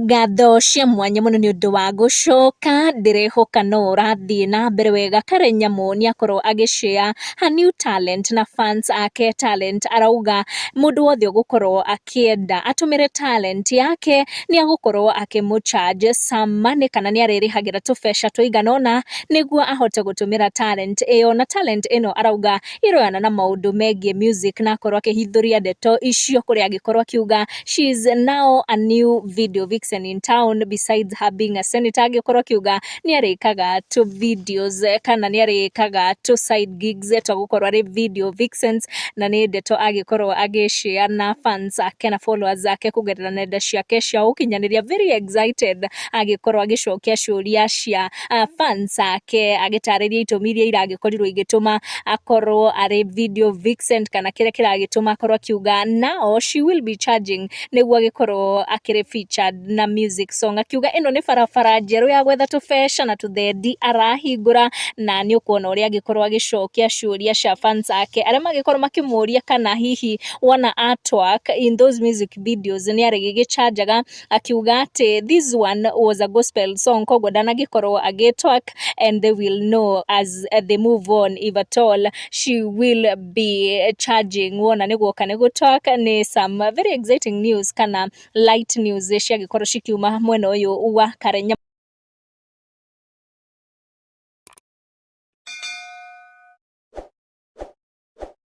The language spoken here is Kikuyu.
Ngatho cia mwanya mũno nĩ ũndũ wa gũcoka, ndĩrehoka no ũrathiĩ na mbere wega. Karen Nyamu nĩ akorwo agĩ share her new talent na fans ake talent, arauga mũndũ wothe ũgũkorwo akĩenda atũmĩre talent yake nĩ agũkorwo akĩmũ charge some money, kana nĩ arĩrĩhagĩra tũbeca tũigana ũna nĩguo ahote gũtũmĩra talent ĩyo. Na talent ĩno arauga ĩroyana na maũndũ megiĩ music, na akorwo akĩhithũria ndeto icio kũrĩa agĩkorwo akiuga she is now a new video vixen in town besides her being a senator. Agĩkorwo akiuga nĩ arĩkaga tũ videos kana nĩ arĩkaga tũ side gigs twa gũkorwo arĩ video vixens, na nĩ ndeto agĩkorwo agĩ share na fans ake na followers ake kũgerera nenda ciake cia ũkinyanĩria. Very excited agĩkorwo agĩcokia ciũria cia fans ake, agĩtarĩria itũmi iria iragĩkorirwo igĩtũma akorwo arĩ video vixen, kana kĩrĩa kĩragĩtũma akorwo akiuga now she will be charging nĩguo agĩkorwo akĩrĩ featured na music song. Akiuga ĩno nĩ barabara njerũ ya gwetha tũbeca na tũthendi arahingũra, na nĩ ũkuona ũrĩa angĩkorwo agĩcokia ciũria cia fans ake arĩa magĩkorwo makĩmũria kana hihi wona artwork in those music videos nĩ arĩgĩgĩchanjaga. Akiuga atĩ this one was a gospel song, koguo ndanagĩkorwo agĩtwerk, and they will know as they move on if at all she will be charging. Wona nĩ guoka nĩ gũtwerk. Nĩ some very exciting news kana light news ciagĩkorwo cikiuma mwena ũyũ wa Karen Nyamu.